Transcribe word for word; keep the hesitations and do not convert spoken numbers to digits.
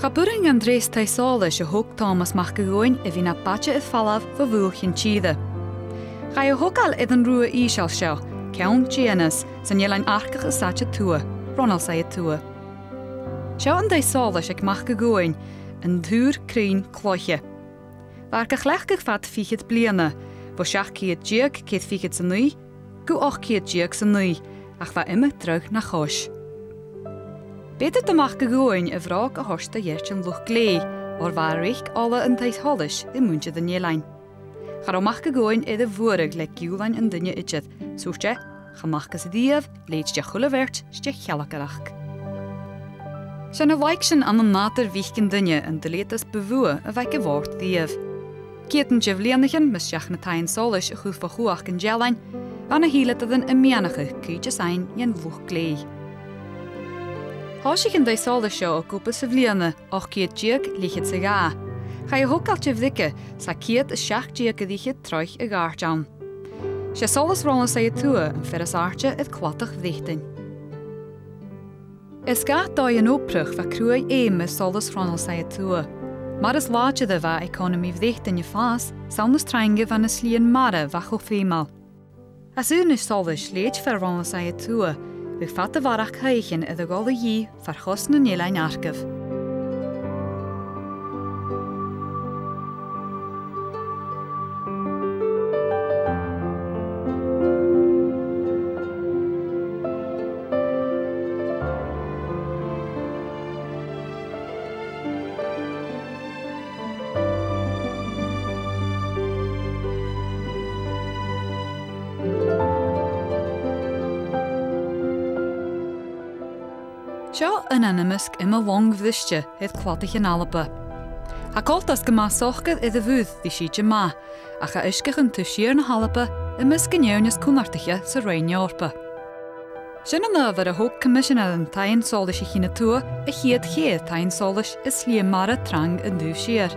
Cha b' urrainn dhan treas taigh-sholais a thog Tòmas Mac a' Ghobhainn a bhith na b' fhaide air falbh bho bhuail chinn tìre. Chaidh a thogail air an rubha ìosal seo, ceann Dìonas, san Eilean Arcach as fhaide tuath, Ronaldsay a Tuath. Seo an taigh-solais aig Mac a' Ghobhainn, an Tùr Cruinn Cloiche. Bha e ga chleachdadh fad fichead bliadhna, bho seachd ceud deug ceithir fichead 's a naoi gu ochd ceud deug 's a naoi, ach bha iomadh dragh na chois. B' fheudar do Mhac a' Ghobhainn a bhròg a thoirt do dh'earrann luchd-glèidhidh, oir bha e a' reic ola an taigh-sholais ri muinntir an eilein. Cha robh Mac a' Ghobhainn air a bhuaireadh le giùlain an duine idir, 's thuirt e, "Chan fhacas riamh leithid de chuile bheart 's de shealgaireachd." 'S ann a' bhliadhna sin ann an nàdar mhic an duine an duilgheadas bu mhotha a bh' aig a' bhòrd riamh. Ceudan de bhliadhnaichean, mus deach na taighean-solais a chur fo chumhachd an t-sealainn, bha na h-uile duine a' miannachadh cuid is aithne dhen luchd-glèidhidh. Thòisich an taigh-solais seo a' cupall sa bhliadhna ochd ceud deug leth-cheud 's a dhà. Chaidh a thogail de bhriogais, 's tha ceud is seachd deug air fhichead troigh a dh'àirde ann. 'S e solas Ronaldsay a Tuath am fear as àirde air cladach Bhreatainn. Air sgàth dòigh an obrach bha cruaidh fheum air solas Ronaldsay a Tuath. Mar as làidire a bha eaconamaidh Bhreatainn a' fàs, 's ann as trainge a bha na slighean-mara a bha cho feumail. Às aonais solais leithid fear Ronaldsay a Tuath, bhiodh fada a bharrachd thaighean air a dhol a dhìth far chois nan Eilean Arcaibh. Seo aon de na measg ioma long bhriste air cladaichean Alba. Tha coltas gu math socair air a' mhuir ri sìde math, ach tha uisgeachan taobh siar na h-Alba am measg an fheadhainn as cunnartaiche sa Roinn Eòrpa. 'S ann an Òbhar a thog Coimiseanair an Taighean-solais a' Chinn a Tuath a' chiad cheithir taighean-solais is slighe-mara trang an taobh siar.